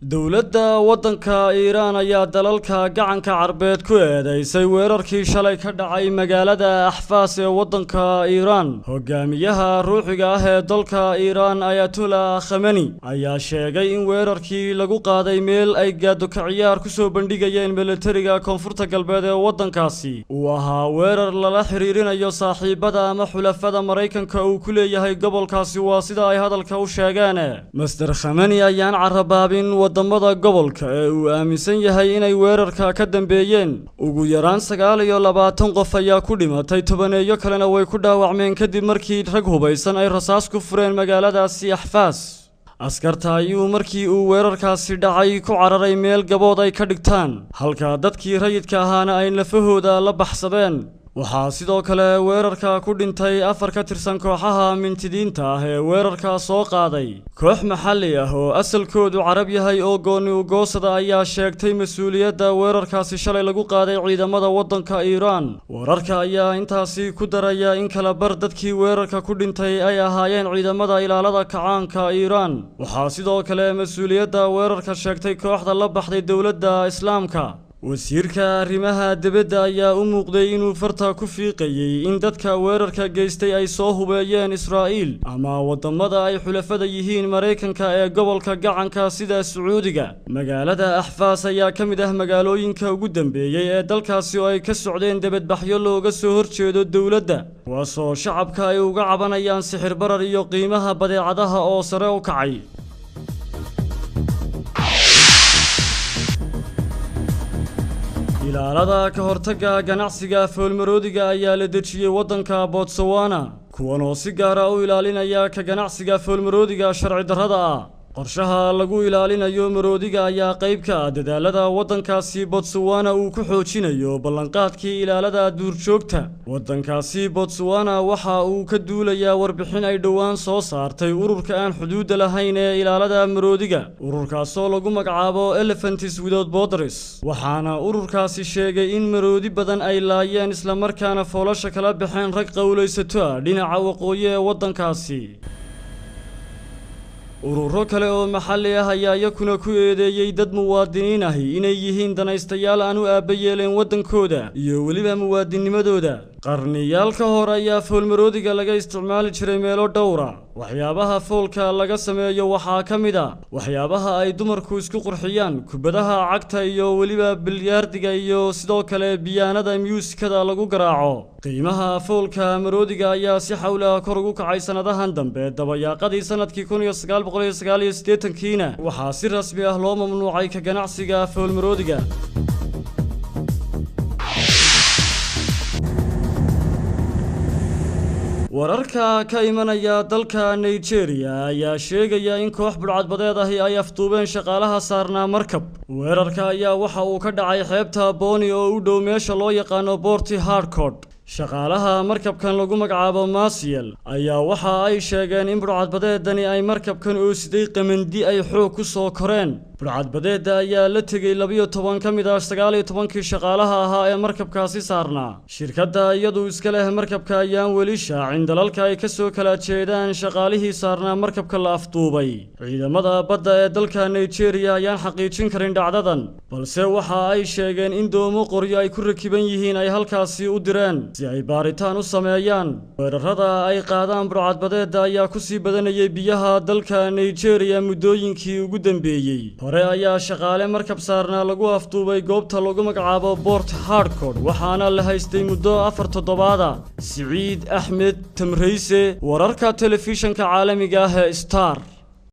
Dowladda waddanka Iiraan ayaa dalalka gacanka Carbeed ku eedeysay weerarkii shalay ka dhacay magaalada Axfaas ee waddanka Iiraan. Hogaamiyaha ruuxiga ah ee dalka Iiraan, Ayatollah Khamenei, ayaa sheegay in weerarkii lagu qaaday meel ay gaado ka ciyaar ku soo bandhigayeen militariga koonfurta galbeed ee waddankaasi uu ahaa weerar lala xiriirinayo saaxiibada ama xulafada Maraykanka uu ku leeyahay gobolkaasi, waa sida ay hadalka u sheegeen. Master Khamenei ayaan carabaabin wadamada gobolka ee uu aaminsan yahay inay weerarka ka dambeeyeen. Ugu yaraan 29 qof ayaa ku dhimatay, tobaneeyo kalena way ku dhaawacmeen kadib markii rag hubaysan ay rasaas ku fureen magaaladaasi Axfaas. Askarta ayuu markii uu weerarkaasi dhacay ku cararay meel gabood ay ka dhigtaan, halka dadkii rayidka ahaana ay nafahooda la baxsadeen. Waxaa sidoo kale weerarka ku dhintay 4 ka tirsan kooxaha mintidiinta ah ee weerarka soo qaaday. Koox maxalli ah oo asalkoodu Carab yahay oo gooni ugoosada ayaa sheegtay mas-uuliyadda weerarkaasi shalay lagu qaaday ciidamada waddanka Iiraan. Wararka ayaa intaasi ku daraya in kala bar dadkii weerarka ku dhintay ay ahaayeen ciidamada ilaalada kacaanka Iiraan. Waxaa sidoo kale mas-uuliyadda weerarka sheegtay kooxda la baxday Dowladda Islaamka. Wasiirka arrimaha dibadda ayaa u muuqday inuu farta ku fiiqayay in dadka weerarka geystay ay soo hubeeyeen Israa'iil ama wadamada ay xulafada yihiin Maraykanka ee gobolka gacanka sida Sacuudiga. Magaalada Axfaas ayaa ka mid ah magaalooyinka ugu dambeeyey ee dalkaasi oo ay ka socdeen debadbaxyo looga soo horjeedo dowladda, kuwaasoo shacabka ay uga cabanayaan sixir barar iyo qiimaha badeecadaha oo sare u kacay. Ilaalada ka hortagga ganacsiga foolmaroodiga ayaa la dejiyey waddanka Botswana, kuwan oo si gaara u ilaalinaya ka ganacsiga foolmaroodiga sharci darrada ah. Qorshaha lagu ilaalinayo maroodiga ayaa qayb ka ah dadaalada waddankaasi Botswana uu ku xoojinayo ballanqaadkii ilaalada duurjoogta. Waddankaasi Botswana waxa uu ka duulayaa warbixin ay dhowaan soo saartay ururka aan xuduudda lahayn ee ilaalada maroodiga, ururkaasoo lagu magacaabo Elephants Without Borders. Waxaana ururkaasi sheegay in maroodi badan ay laayeen islamarkaana foolasha kala baxeen rag qowlaysato ah dhinaca waqooyi ee waddankaasi. Ururo kale oo maxalli ah ayaa iyakuna ku eedeeyey dad muwaadiniin ahi inay yihiin danaystayaal aan u aabba yeeleen waddankooda iyo weliba muwaadinimadooda. Qarniyaal ka hor ayaa foolmaroodiga laga isticmaali jiray meelo dhowra. Waxyaabaha foolka laga sameeyo waxaa ka mid a waxyaabaha ay dumarku isku qurxiyaan, kubadaha cagta iyo weliba bilyaardiga iyo sidoo kale biyaanada muusikada lagu garaaco. Qiimaha foolka maroodiga ayaa si xawla kor ugu kacay sanadahan dambe. Dabayaaqadii sanadkii 1989-kiina waxaa si rasmi ah loo mamnuucay ka ganacsiga foolmaroodiga. Wararka ka imanaya dalka Nigeria ayaa sheegaya in koox budhcadbadeed ahi ay afduubeen shaqaalaha saarnaa markab. Weerarka ayaa waxa uu ka dhacay xeebta Boni oo u dhow meesha loo yaqaano Port Harcourt. Shaqaalaha markabkan lagu magacaabo Masiel ayaa waxa ay sheegeen in budhcadbadeedani ay markabkan oo siday qamandi ay xoog ku soo koreen. Budhcadbadeedda ayaa la tegey 12 ka mid ah 19-kii shaqaalaha ahaa ee markabkaasi saarnaa. Shirkadda iyadu iska leh markabka ayaan weli shaacin dalalka ay ka soo kala jeedaan shaqaalihii saarnaa markabka la afduubay. Ciidamada badda ee dalka Nigeria ayaan xaqiijin karin dhacdadan, balse waxa ay sheegeen in doomo qoryo ay ku rakiban yihiin ay halkaasi u direen si ay baaritaan u sameeyaan. Weerarada ay qaadaan budhcadbadeedda ayaa ku sii badanayay biyaha dalka Nigeria muddooyinkii ugu dambeeyey. Hore ayaa shaqaale markab saarnaa lagu afduubay goobta lagu magacaabo Port Harcourt, waxaana la haystay muddo 4 toddobaad ah. Siciid Axmed Tamreyse, wararka telefishanka caalamiga ah ee Star.